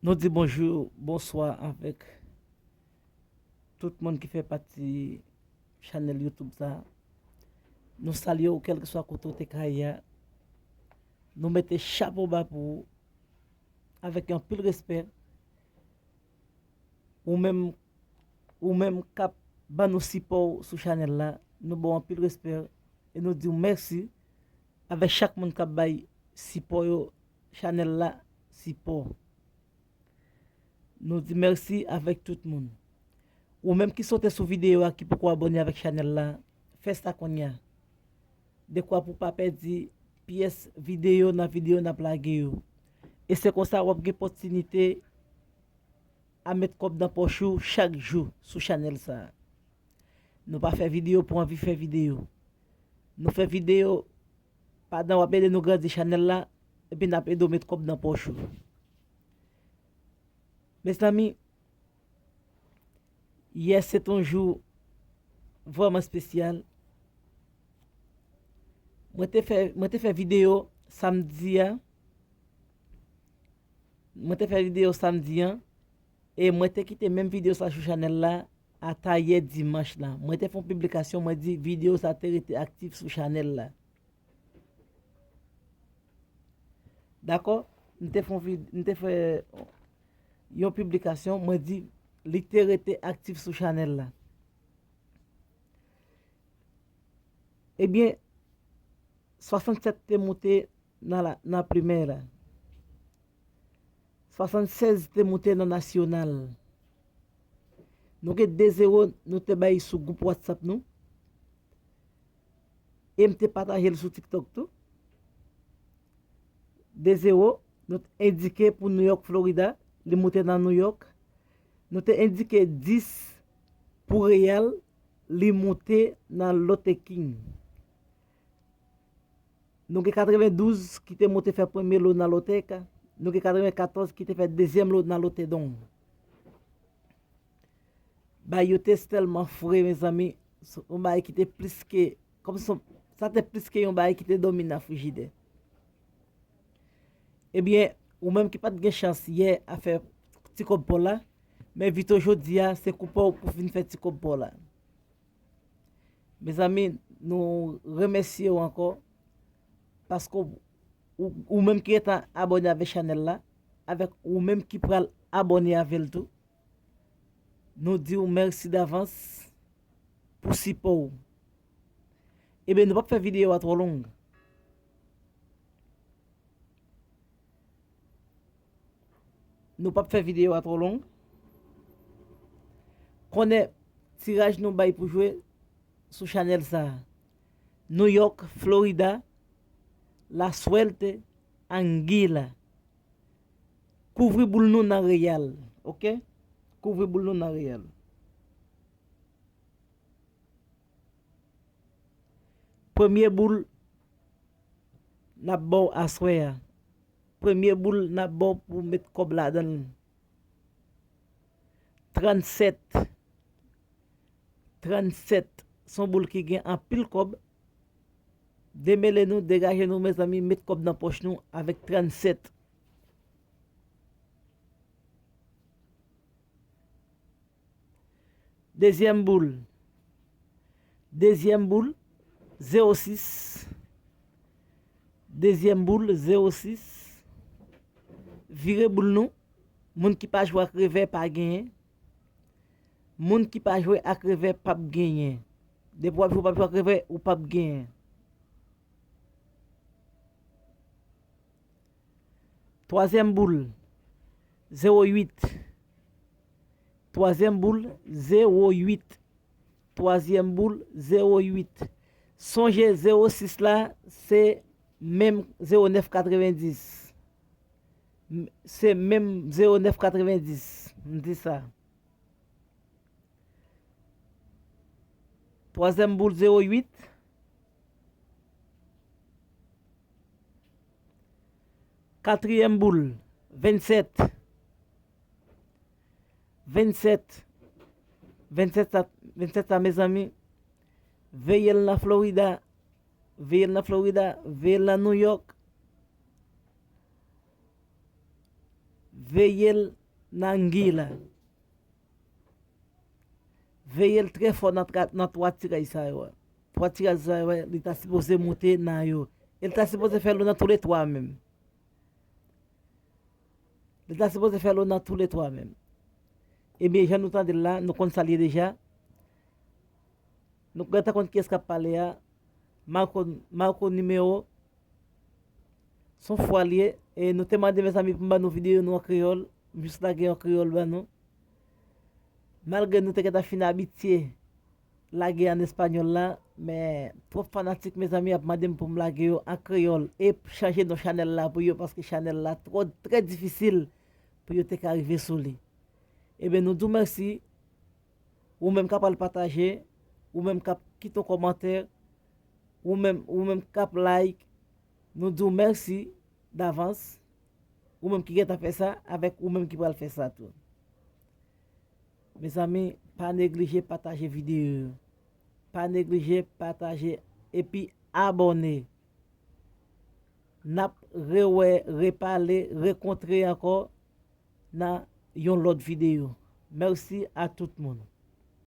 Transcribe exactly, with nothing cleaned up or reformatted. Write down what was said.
Nou di bonjou, bonswa avèk tout moun ki fè pati chanèl YouTube sa. Nou salye w kèlkeswa kote w te ka ye a. Nou mete chapo ba pou ou avèk anpil respè. Ou menm, ou menm k ap ban nou sipò w sou chanèl la, nou ba w anpil respè e nou di w mèsi avèk chak moun k ap bay sipò yo, chanèl la sipò. Nou di mèsi avèk tout moun. Ou menm ki sote sou videyo a ki poko abòne avèk chanèl la, fè sa kounye a. Dekwa pou w pa pèdi pyès videyo nan videyo n ap lage yo. E se konsa w ap gen pòtinite a met kòb nan pòch ou chak jou sou chanèl sa a. Nou pa fè videyo pou anvi fè videyo. Nou fè videyo pandan w ap ede nou grandi chanèl la, epi n ap ede w met kòb nan pòch ou. Mezanmi, yè se t yon jou vrèman espesyal. Mwen te fè, mwen te fè videyo samdi a. Mwen te fè videyo samdi an. E mwen te kite menm videyo sa sou chanèl la ata yè dimanch la. Mwen te fè yon piblikasyon, mwen di videyo sa te rete aktif sou chanèl la. Dakò? M te fè yon vid-, m te fè yon piblikasyon, mwen di li te rete aktif sou chanèl la. Ebyen, swasannsèt te moute nan la, nan primè la. Swasannsèz te moute nan nasyonal. Nou gen de zewo nou te bay sou gwoup WhatsApp nou. E m te pataje l sou TikTok tou. De zewo, nou te endike pou New York, Florida, li moute nan New York. Nou te endike dis pou Real, li moute nan Lotte King. Nou gen katrevendouz ki te moute fè premye lo nan Lotte King. Nou gen katrevenkatòz ki te fè dezyèm lo nan Lotte Dong. Bagay yo te tèlman fre, mezanmi. Se yon bagay ki te plis ke, kòm se, sa te plis ke yon bagay ki te dòmi nan frijidè. Ebyen, ou menm ki pa t gen chans yè a fè ti kòb pa w la, men vito jodi a, se kou pa w pou w vin fè ti kòb pa w la. Mezanmi, nou remèsye w ankò, paske w, ou, ou menm ki gentan abòne avèk chanèl la, avèk ou menm ki pral abòne avè l tou, nou di w mèsi davans pou sipò w. Ebyen, nou p ap fè videyo a twò long. Nou p ap fè videyo a twò long. Konnen tiraj nou bay pou jwe sou chanèl sa a. New York, Florida, La Suerte, Anguilla. Kouvri boul nou nan Real, oke? Kouvri boul nou nan Real. Premye boul n ap ba w aswè a. Premye boul n ap ba w pou w met kòb ladan l. Trannsèt. Trannsèt. Se yon boul ki gen anpil kòb. Demele nou, degaje nou, mezanmi, met kòb nan pòch nou avèk trannsèt. Dezyèm boul. Dezyèm boul, zewo sis. Dezyèm boul, zewo sis. Vire boul nou. Moun ki pa jwe ak revè pa genyen. Moun ki pa jwe ak revè p ap genyen. Depi w ap jwe, w p ap jwe ak revè, ou p ap genyen. Twazyèm boul, zewo uit. Twazyèm boul, zewo uit. Twazyèm boul, zewo uit. Sonje, zewo sis la, se menm zewo nèf katrevendis. M-, se menm zewo nèf katrevendis. M di sa. Twazyèm boul, zewo uit. Katriyèm boul, vennsèt. Vennsèt. Vennsèt sa, vennsèt sa, mezanmi, veye l nan Florida. Veye l nan Florida, veye l nan New York. Veye l nan angi la. Veye l trè fò nan, nan twa tiraj sa yo a. Twa tiraj sa yo a, li ta sipoze moute nan yo. E li ta sipoze fè lo nan toule twa menm. Li ta sipoze fè lo nan toule twa menm. Ebyen, jan nou tande l la, nou konn sa l ye deja. Nou gentan konn kiyès k ap pale a. Marco, Marco Numéro. Se yon fwa l ye. E nou te mande, mezanmi, pou m ban nou videyo nou an kreyòl. M jis lage yon kreyòl ban nou. Malgre nou te gentan fin abitye lage an espanyòl la, men twòp fanatik, mezanmi, ap mande m pou m lage yo an kreyòl e chanje non chanèl la pou yo, paske chanèl la twò, trè difisil pou yo te ka rive sou li. Ebyen, nou di w mèsi, ou menm k ap al pataje, ou menm k ap kite yon kòmantè, ou menm, ou menm k ap like, nou di w mèsi davans. Ou menm ki gentan fè sa, avèk ou menm ki pral fè sa tou. Mezanmi, pa neglije pataje videyo yo. Pa neglije pataje epi abòne. N ap rewè, repale, rekontre ankò nan yon lòt videyo. Mèsi a tout moun.